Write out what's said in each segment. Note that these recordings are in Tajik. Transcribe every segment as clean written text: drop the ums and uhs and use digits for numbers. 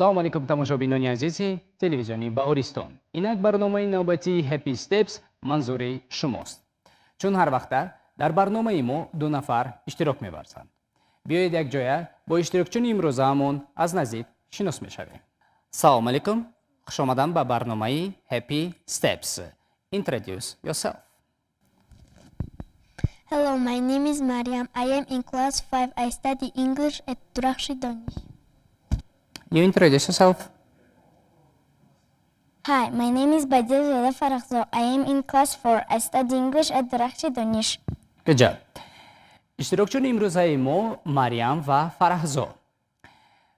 Салому алейкум, тамошобинони азизи телевизиони Баҳористон. Инак барномаи навбатии Happy Steps манзури шумост. Чун ҳар вақта дар барномаи мо ду нафар иштирок меварзанд. Биёед, якҷоя бо иштирокчиёни имрӯзаамон аз наздик шинос мешавем. Салому алейкум, хушомадан ба барномаи Happy Steps. Introduce yourself. Hello, my name is Mariam. I am in class 5. I study English at Durakhshi Donish. You introduce yourself. Hi, my name is Badilzoda Farahzo. I am in class 4. I study English at Durakhshi Donish. Good job. Иштирокчиёни имрӯзаи мо Марьям ва Фараҳзо.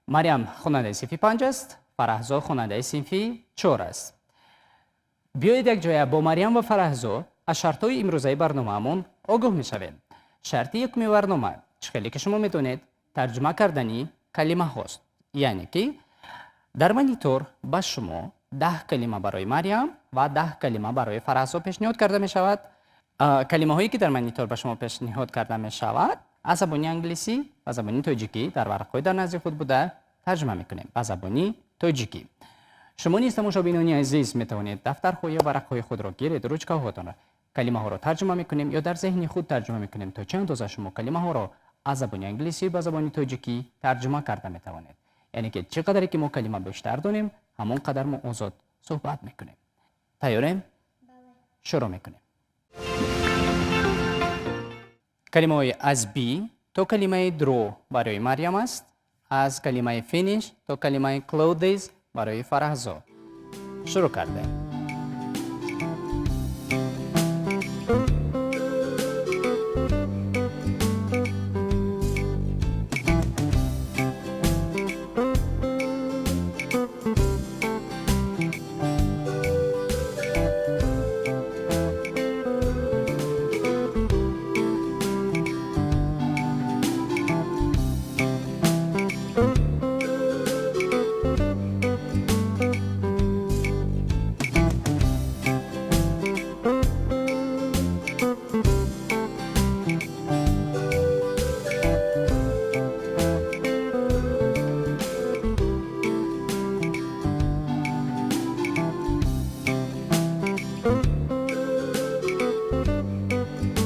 Марьям хонандаи синфи 5 аст, Фараҳзо хонандаи синфи 4 аст. Биёед, якҷоя бо Марьям ва Фараҳзо аз шартҳои имрӯзаи барномаамон огоҳ мешавем. Шарти якуми барнома, чӣ хеле ки шумо медонед, тарҷума кардани калимаҳост, яъне ки дар монитор ба шумо 10 калима барои Марьям ва 10 калима барои Фараҳзо пешниҳод карда мешавад. Калимаҳое ки дар монитор ба шумо пешниҳод карда мешавад, аз забони англисӣ ба забони тоҷикӣ дар варақҳои дар назди худ буда тарҷума мекунем ба забони тоҷикӣ. Шумо низ, тамошобинони азиз, метавонед дафтарҳо ё варақҳои худро гиред, ручкаҳотонро. Калимаҳоро тарҷума мекунем ё дар зеҳни худ тарҷума мекунем, то чӣ андоза шумо калимаҳоро аз забони англисӣ ба забони тоҷикӣ тарҷума карда метавонед. Яъне ки чӣ қадаре ки мо калима бештар донем, ҳамон қадар мо озод суҳбат мекунем. Тайёрем? Шурӯъ мекунем. Калимаҳои аз be то калимаи draw барои Марьям аст, аз калимаи finish то калимаи clothes барои Фараҳзо. Шурӯъ кардем.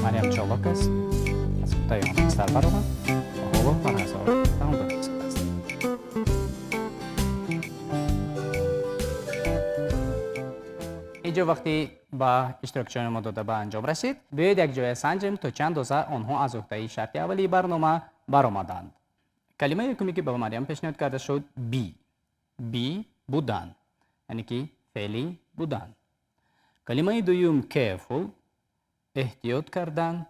Марьям чолок аст, аз кӯтаи он тезтар баромад ва ҳоло Фараҳзо давом дода истодааст. Инҷо вақти ба иштирокчиёни мо дода ба анҷом расид. Биёед, якҷоя санҷем, то чӣ андоза онҳо аз уҳдаи шарти аввалии барнома баромаданд. Калимаи якуме ки ба Марьям пешниҳод карда шуд, be. Be будан, яъне ки феъли будан. Калимаи дуюм careful, эҳтиёт кардан,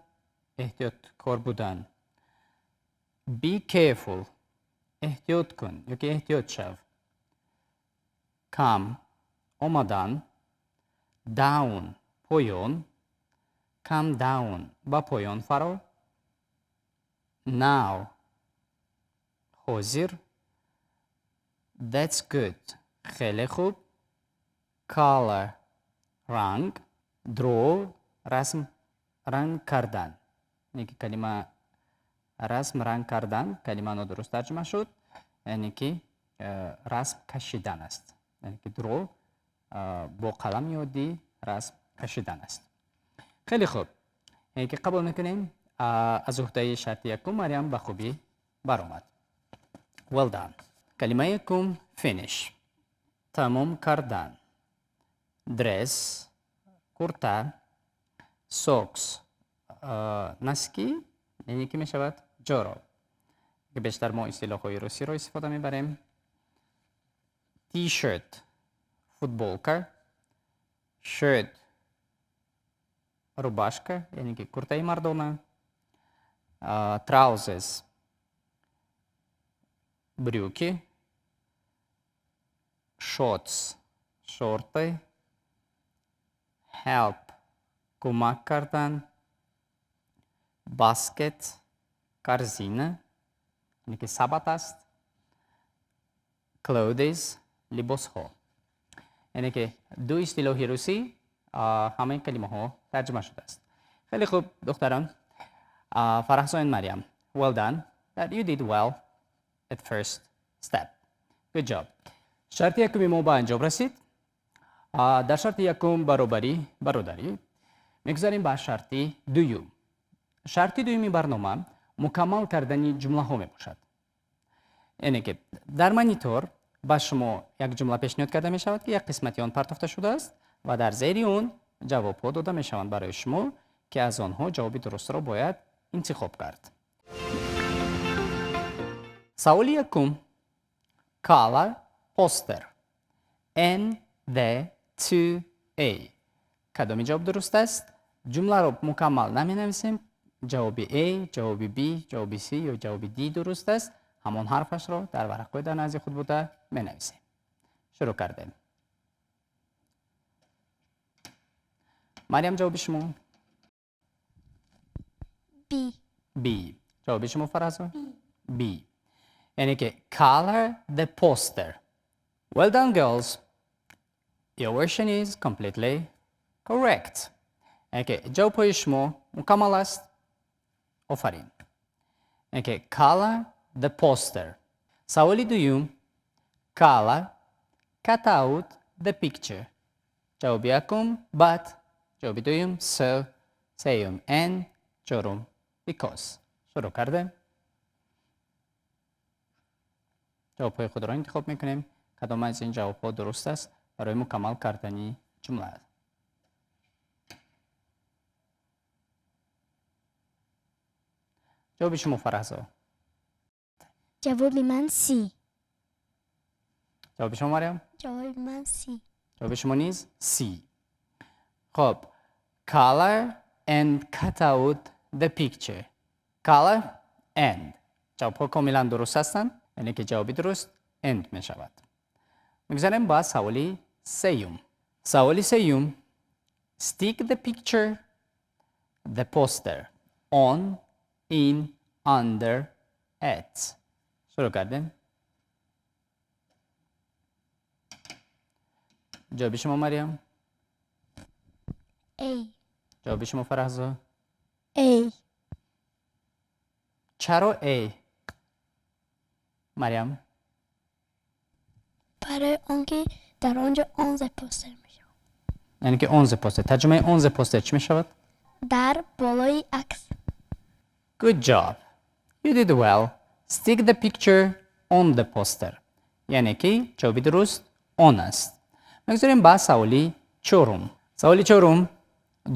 эҳтиёткор будан. Be careful, эҳтиёт кун ёки эҳтиёт шав. Come омадан, down поён, come down ба поён фаро, now ҳозир, that's good хеле хуб, color ранг, draw расм ранг кардан. Яъне ки калима расм ранг кардан, калима нодуруст тарҷума шуд, яъне ки расм кашидан аст. Яъне ки draw бо қалами оддӣ расм кашидан аст. Хеле хуб, яъне ки қабул мекунем, аз уҳдаи шарти якум Марьям ба хубӣ баромад. Well done. Калимаи якум finish, тамом кардан, dress курта, socks носки, яъне ки мешавад ҷороб, ки бештар мо истилоҳҳои русиро истифода мебарем, t-shirt футболка, shirt рубашка, яъне ки куртаи мардона, trousers брюки, shorts шорты, help кӯмак кардан, basket корзина, яъне ки сабат аст, clothes либосҳо. Яъне ки ду истилоҳи русӣ, ҳамаи калимаҳо тарҷума шудааст. Хеле хуб, духтарон Фараҳзо and Мариам, well done, that you did well at first step. Good job. Шарти якуми мо ба анҷом расид. Дар шарти якум баробарӣ, бародарӣ. Мегузарем ба шарти дуюм. Шарти дуюми барнома мукаммал кардани ҷумлаҳо мебошад. Яъне ки дар монитор ба шумо як ҷумла пешниҳод карда мешавад, ки як қисмати он партофта шудааст ва дар зери он ҷавобҳо дода мешаванд барои шумо, ки аз онҳо ҷавоби дурустро бояд интихоб кард. Саволи якум. Color poster. N, D, T, A. Кадоми ҷавоб дуруст аст? Ҷумларо мукаммал наменависем. Ҷавоби A, ҷавоби B, ҷавоби C ё ҷавоби D дуруст аст. Ҳамон ҳарфашро дар варақҳои дар назди худ буда менависем. Шурӯъ кардем. Марьям, ҷавоби шумо? B. B. Ҷавоби шумо, Фаразо? B. Яъне ки color the poster. Well done, girls. Your version is completely correct. Яъне ки ҷавобҳои шумо мукаммал аст. Офарин. Яъне ки color the poster. Саволи дуюм. Color cut out the picture. Ҷавоби якум but, ҷавоби дуюм so, сеюм and, чорум because. Шурӯъ кардем. Ҷавобҳои худро интихоб мекунем. Кадом аз ин ҷавобҳо дуруст аст барои мукаммал кардани ҷумла? Ҷавоби шумо, Фараҳзо? Ҷавоби ман C. Ҷавоби шумо, Марьям? Ҷавоби ман C. Ҷавоби шумо низ C. Хоб, color and cut out the picture. Color and. Ҷавобҳо комилан дуруст ҳастанд, яъне ки ҷавоби дуруст and мешавад. Мегузарем ба саволи сеюм. Саволи сеюм. Stick the picture, the poster, on, in, under, at. Шурӯъ кардем. Ҷавоби шумо, Марьям? A. Ҷавоби шумо, Фараҳзо? A. Чаро A? Марьям? Барои он ки дар он ҷо on the poster мешавад. Яъне ки on the poster. Тарҷумаи on the poster чӣ мешавад? Дар болои акс. Good job. You did well. Stick the picture on the poster. Яъне ки ҷавоби дуруст он аст. Мегузорем ба саволи чорум. Саволи чорум.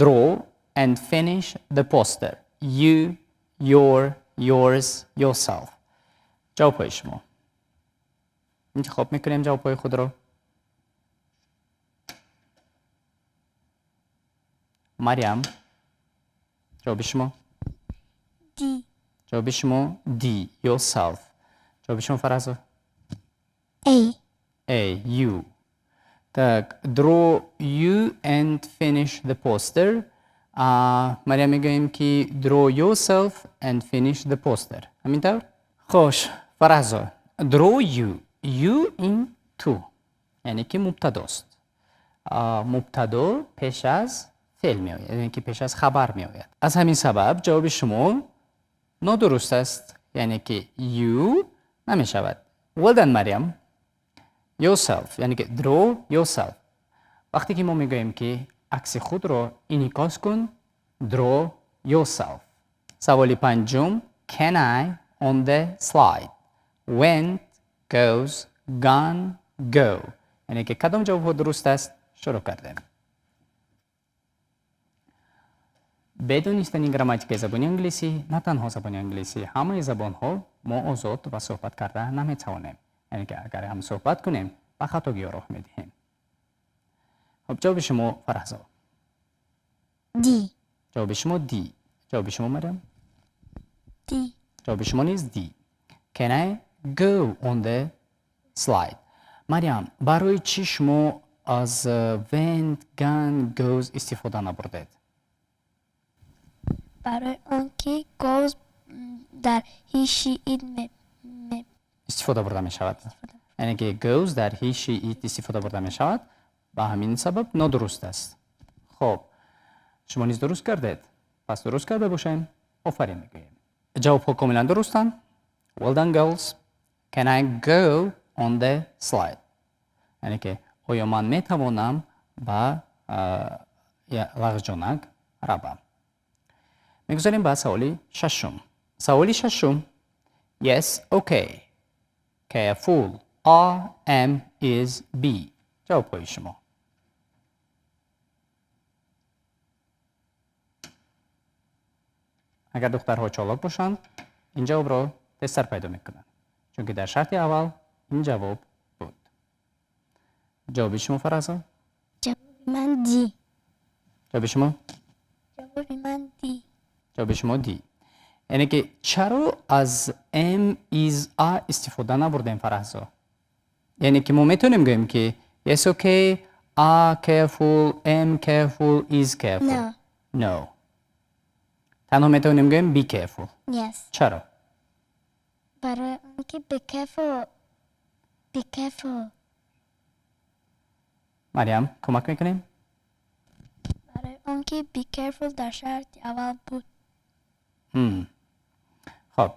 Draw and finish the poster. You, your, yours, yourself. ҷавобҳои шумо. Интихоб мекунем ҷавобҳои худро. Марьям, ҷавоби шумо? D. ҷавоби шумо D, yourself. Ҷавоби шумо, Фаразо? A. A, you. Так, draw you and finish the poster. Марьям мегӯем ки draw yourself and finish the poster. Ҳамин тавр? Хош, Фаразо, draw you. You in to. Яъне ки мубтадост. Мубтадо пеш аз феъл меояд, яъне ки пеш аз хабар меояд. Аз ҳамин сабаб ҷавоби шумо нодуруст аст, яъне ки you намешавад. Well done, Марьям. Yourself, яъне ки draw yourself. Вақте ки мо мегӯем ки акси худро инъикос кун, draw yourself. Саволи панҷум. Can I on the slide? Went, goes, gone, go. Яъне ки кадом ҷавобҳо дуруст аст? Шурӯъ кардем. Бе донистани грамматикаи забони англисӣ, на танҳо забони англисӣ, ҳамаи забонҳо мо озод ва суҳбат карда наметавонем. Яъне ки агар ҳам суҳбат кунем, ба хатогиҳо роҳ медиҳем. Хоб, ҷавоби шумо, Фараҳзо? D. Ҷавоби шумо D. Ҷавоби шумо, Марьям? D. Ҷавоби шумо низ D. Can I go on the slide? Марьям, барои чӣ шумо аз went, gone, goes истифода набурдед? Барои он ки goes дар he, she, it истифода бурда мешавад. Яъне ки goes дар he, she, it истифода бурда мешавад. Ба ҳамин сабаб нодуруст аст. Хоб, шумо низ дуруст кардед. Пас дуруст карда бошем, офарин мегӯем. Ҷавобҳо комилан дурустанд. Well done, girls. Can I go on the slide? Яъне ки оё ман метавонам ба лағжонак равам? Мегузарем ба саволи шашум. Саволи шашум: Yes, okay. Careful. Are, am, is, be. Ҷавобҳои шумо. Агар духтарҳо чолок бошанд, ин ҷавобро тезтар пайдо мекунанд, чунки дар шарти аввал ин ҷавоб буд. Ҷавоби шумо, Фаразо? Ҷавоби ман D. Ҷавоби шумо? Ҷавоби ман D. Ҷавоби шумо D. Яъне ки чаро аз am, is, are истифода набурдем, Фараҳзо? Яъне ки мо метавонем гӯем ки yes, okay, are careful, am careful, is careful? No. No. Танҳо метавонем гӯем be careful. Yes. Чаро? Барои он ки be careful, be careful. Марьям, кӯмак мекунем? Барои он ки be careful дар шарти аввал буд. Хоб,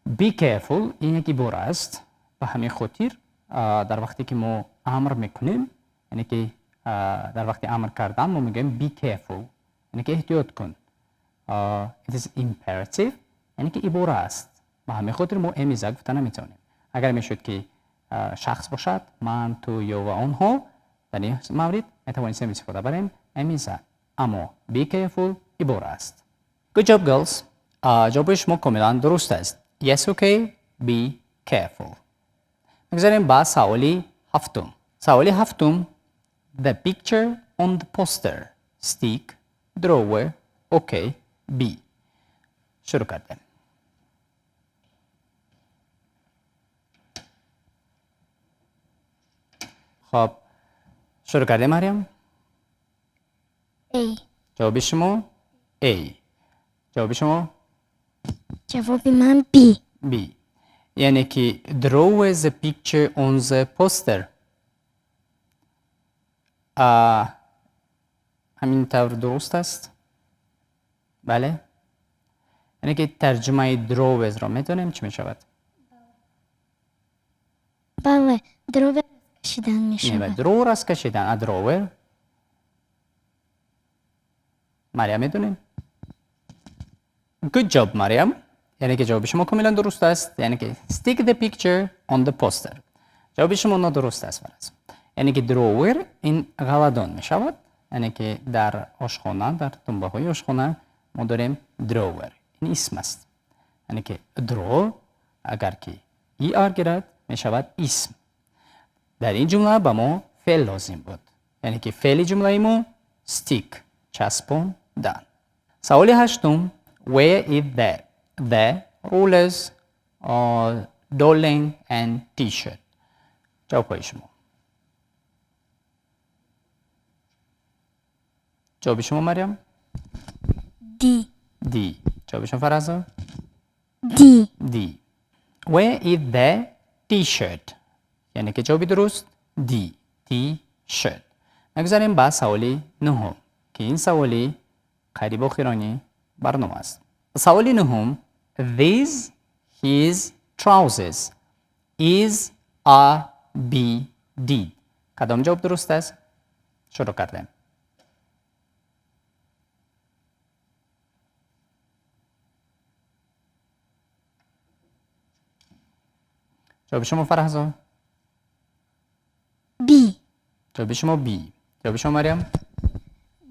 be careful ин як ибора аст. Ба ҳамин хотир дар вақте ки мо амр мекунем, яъне ки дар вақти амр кардан мо мегӯем be careful, яъне ки эҳтиёт кун. It is imperative, яъне ки ибора аст. Ба ҳамин хотир мо am, is, are гуфта наметавонем. Агар мешуд ки шахс бошад, ман, ту ё ва онҳо, дар ин маврид метавонистем истифода барем am, is, are. Аммо be careful ибора аст. Good job, girls. Ҷавоби шумо комилан дуруст аст. Yes, okay, be careful. Мегузарем ба саволи ҳафтум. Саволи ҳафтум: The picture on the poster. Stick, drawer, okay, B. Шурӯъ кардем. Хоб, шурӯъ кардем, Марьям? A. Ҷавоби шумо A. Ҷавоби шумо? Ҷавоби ман B. B. Яъне ки draw the picture on the poster. Ҳамин тавр дуруст аст? Бале? Яъне ки тарҷумаи draws-ро медонем чӣ мешавад? Бале, drawer кашидан мешавад. Draw раст кашидан, а drawer? Марьям, медонем? Good job, Марьям. Яъне ки ҷавоби шумо комилан дуруст аст. Яъне ки stick the picture on the poster. Ҷавоби шумо нодуруст аст, фараз. Яъне ки drawer ин ғаладон мешавад. Яъне ки дар ошхона, дар тумбаҳои ошхона мо дорем drawer. Ин исм аст. Яъне ки draw агар ки er гирад, мешавад исм. Дар ин ҷумла ба мо феъл лозим буд. Яъне ки феъли ҷумлаи мо stick, часпондан. Саволи ҳаштум: Where is the rulers, darling and t-shirt? Ҷавобҳои шумо. Ҷавоби шумо, Марьям? D. D. Ҷавоби шумо, Фаразо? D. D. Where is the t-shirt? Яъне ки ҷавоби дуруст D. T-shirt. Мегузарем ба саволи нуҳум, ки ин саволи қариб охирони барнома аст. Саволи нуҳум: These his trousers. Is, are, be, did. Кадом ҷавоб дуруст аст? Шурӯъ кардем. Ҷавоби шумо, Фараҳзо? B. Ҷавоби шумо B. Ҷавоби шумо, Марьям?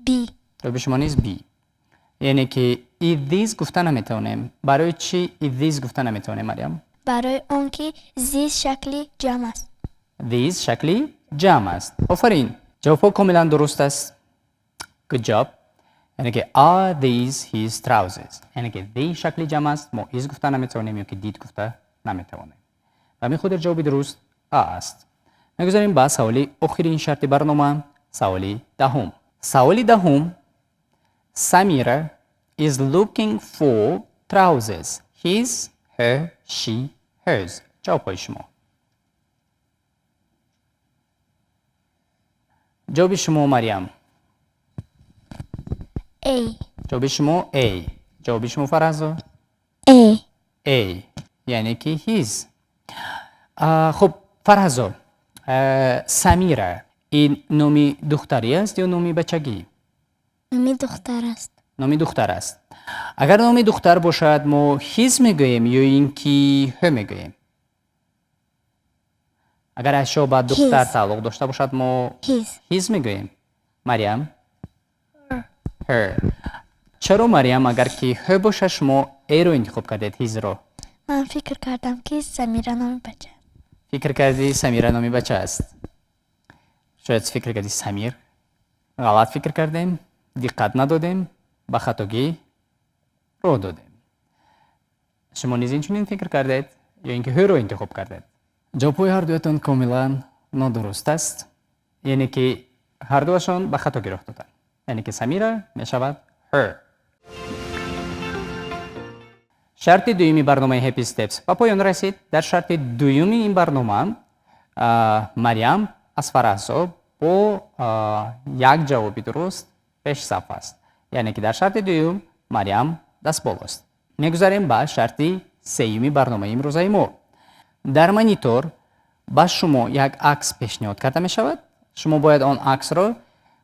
B. Ҷавоби шумо низ B. Яъне ки is these гуфта наметавонем. Барои чӣ is these гуфта наметавонем, Марьям? Барои он ки these шакли ҷамъ аст. These шакли ҷамъ аст. Офарин. Ҷавобҳо комилан дуруст аст. Good job. Яъне ки are these his trousers? Яъне ки they шакли ҷамъ аст, мо is гуфта наметавонем ё ки did гуфта наметавонем. Ба ҳамин хотир ҷавоби дуруст А аст. Мегузарем ба саволи охирин шарти барнома, саволи даҳум. Саволи даҳум: Samira is looking for trousers. His, her, she, hers. Ҷавобҳои шумо. Ҷавоби шумо, Марьям? A. Ҷавоби шумо A. Ҷавоби шумо, Фаразо? A. A. Яъне ки his. Хуб, Фарҳазо, Самира ин номи духтарӣ аст ё номи бачагӣ? Номи духтар аст. Номи духтар аст. Агар номи духтар бошад, мо his мегӯем ё ин ки her мегӯем? Агар ашё ба духтар тааллуқ дошта бошад, мо his мегӯем. Марьям? Her. Чаро, Марьям, агар ки her бошад, шумо э-ро интихоб кардед, his-ро? Ман фикр кардам, ки Самира номи бача. Фикр кардӣ, Самира номи бача аст. Шояд фикр кардӣ Самир. Ғалат фикр кардем, диққат надодем, ба хатогӣ роҳ додем. Шумо низ инчунин фикр кардед ё ин ки her-ро интихоб кардед? Ҷавобҳои ҳардуятон комилан нодуруст аст. Яъне ки ҳардуашон ба хатогӣ роҳ доданд. Яъне ки Самира мешавад her. Шарти дуюми барномаи Happy Steps ба поён расид. Дар шарти дуюми ин барнома Марьям аз Фараҳзо бо як ҷавоби дуруст пешсаф аст. Яъне ки дар шарти дуюм Марьям дастболост. Мегузарем ба шарти сеюми барномаи имрӯзаи мо. Дар монитор ба шумо як акс пешниҳод карда мешавад. Шумо бояд он аксро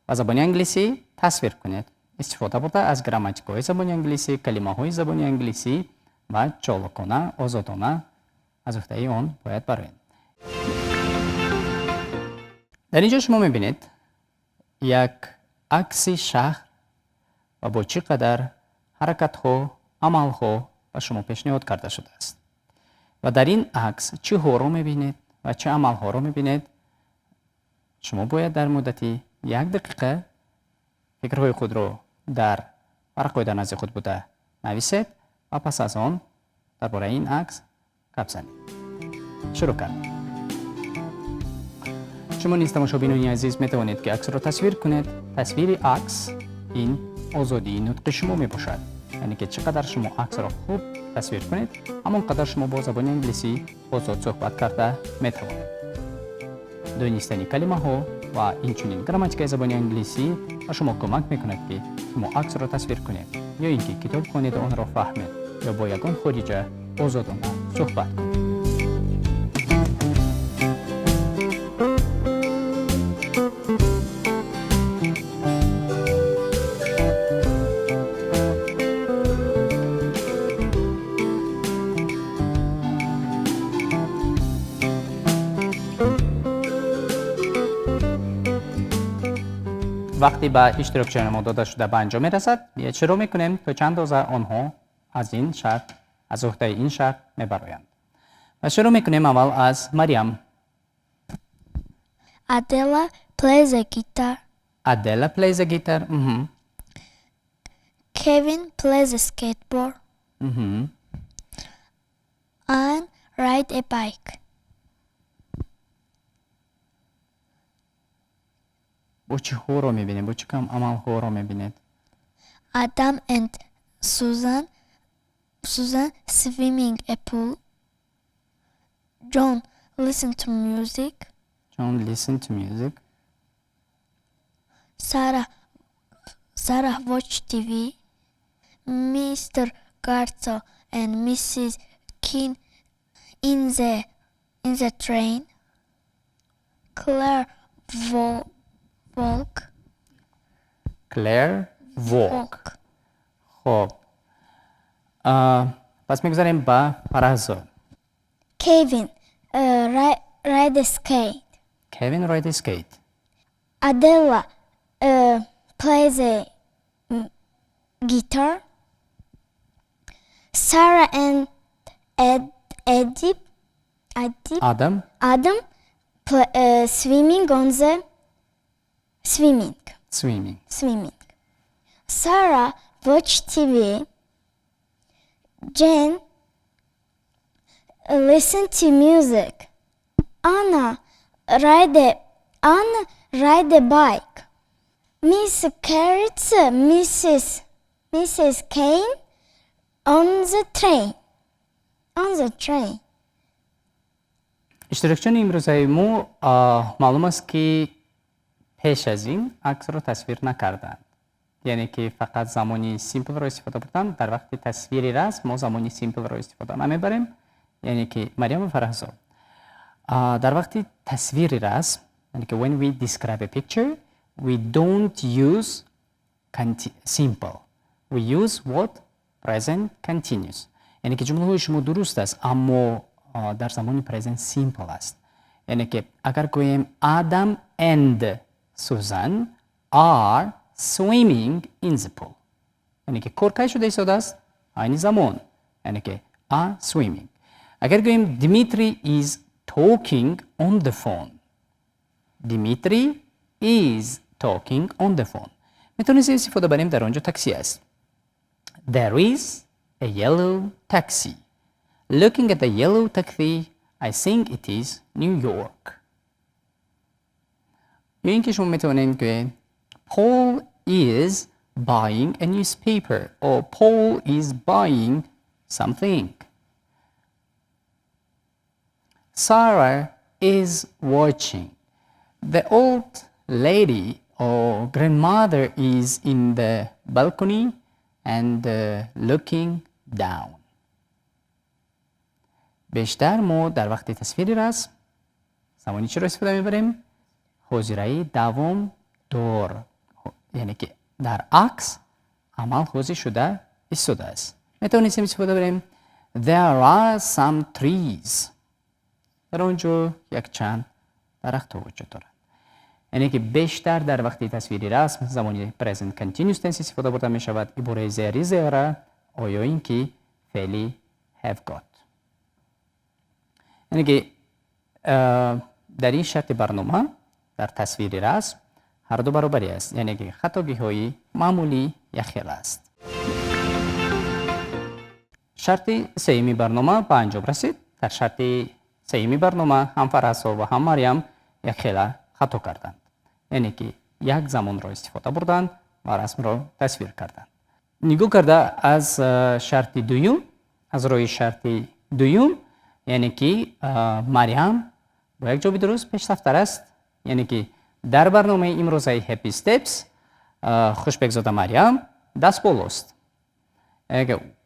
ба забони англисӣ тасвир кунед. Истифода бурда аз грамматикаҳои забони англисӣ, калимаҳои забони англисӣ ва чолокона, озодона аз уҳдаи он бояд бароед. Дар ин ҷо шумо мебинед як акси шаҳр ва бо чӣ қадар ҳаракатҳо, амалҳо ба шумо пешниҳод карда шудааст. Ва дар ин акс чӣ ҳоро мебинед ва чӣ амалҳоро мебинед, шумо бояд дар муддати як дақиқа фикрҳои худро дар варақҳои дар назди худ буда нависед ва пас аз он дар бораи ин акс гап занед. Шурӯъ кардем. Шумо низ, тамошобинони азиз, метавонед, ки аксро тасвир кунед. Тасвири акс ин озодии нутқи шумо мебошад. Яъне ки чӣ қадар шумо аксро хуб тасвир кунед, ҳамон қадар шумо бо забони англисӣ озод суҳбат карда метавонед. Донистани калимаҳо ва инчунин грамматикаи забони англисӣ ба шумо кӯмак мекунад, ки шумо аксро тасвир кунед ё ин ки китоб хонеду онро фаҳмед ё бо ягон хориҷа озодона суҳбат кунед. Вақте ба иштирокчиёни мо дода шуда ба анҷом мерасад, шурӯъ мекунем, то чанд андоза онҳо аз ин шарт, аз уҳдаи ин шарт мебароянд. Ва шурӯъ мекунем аввал аз Марьям. Adela plays a guitar. Adela plays a guitar. Kevin plays a skateboard. Anne ride a bike. Бо чӣ ҳоро мебинед? Бо чӣ кам амалҳоро мебинед? Adam and Susan swimming a pool. John listen to music. John listen to music. Sarah watch TV. Mr. Garzo and Mrs. King in the train. Claire walk. Claire walk. Walk. Хоб, пас мегузарем ба Фараҳзо. Kevin ride a skate. Kevin ride a skate. Adela plays a guitar. Sarah and Ed, Edip, Adip, Adam. Adam swimming on the swimming. Swimming. Swimming. Sarah watch TV. Jane listen to music. Anna ride a bike. Miss Carrots, Mrs. Kane on the train. On the train. Иштирокчиёни имрӯзаи мо, маълум аст, ки пеш аз ин аксро тасвир накарданд, яъне ки фақат замони simple-ро истифода бурданд. Дар вақти тасвири расм мо замони simple-ро истифода намебарем. Яъне ки, Марьям ва Фараҳзо, Дар вақти тасвири расм, яъне ки when we describe a picture, we don't use simple. We use what? Present continuous. Яъне ки ҷумлаҳои шумо дуруст аст, аммо дар замони present simple аст. Яъне ки агар гӯем Adam and Susan are swimming in the pool. Яъне ки кор кай шуда истодааст? Айни замон. Яъне ки are swimming. Агар гӯем Dmitry is talking on the phone. Dmitry is talking on the phone. Метавонистем истифода барем, дар он ҷо такси аст. There is a yellow taxi. Looking at the yellow taxi, I think it is New York. Ё ин ки шумо метавонед гӯед Paul is buying a newspaper or Paul is buying something. Sarah is watching. The old lady or grandmother is in the balcony and looking down. Бештар мо дар вақти тасвири расм замони чиро истифода мебарем? Ҳозираи давомдор, яъне ки дар акс амал ҳозир шуда истодааст. Метавонистем истифода барем There are some trees. Дар он ҷо якчанд дарахтҳо вуҷуд доранд. Яъне ки бештар дар вақти тасвири расм замони present continuous tense истифода бурда мешавад, ибораи there is, there are ё ин ки феъли have got. Яъне ки дар ин шарти барнома дар тасвири расм ҳарду баробарӣ аст, яъне ки хатогиҳои маъмулӣ якхела аст. Шарти сеюми барнома ба анҷом расид. Дар шарти сеюми барнома ҳам Фарҳзо ва ҳам Марьям якхела хато карданд, яъне ки як замонро истифода бурданд ва расмро тасвир карданд. Нигоҳ карда аз шарти дуюм, аз рӯи шарти дуюм, яъне ки Марьям бо як ҷавоби дуруст пешрафтар аст. Яъне ки дар барномаи имрӯзаи Happy Steps Хушбекзода Марьям дастболост.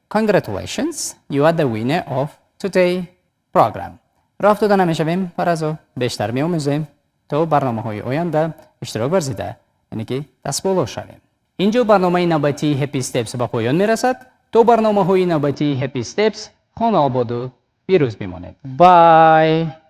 Congratulations, you are the winner of today program. Роҳ афтода намешавем, Фарҳзо, бештар меомӯзем, то барномаҳои оянда иштирок варзида, яъне ки дастболо шавем. Инҷо барномаи навбатии Happy Steps ба поён мерасад. То барномаҳои навбатии Happy Steps хонаободу пирӯз бимонед. Bye.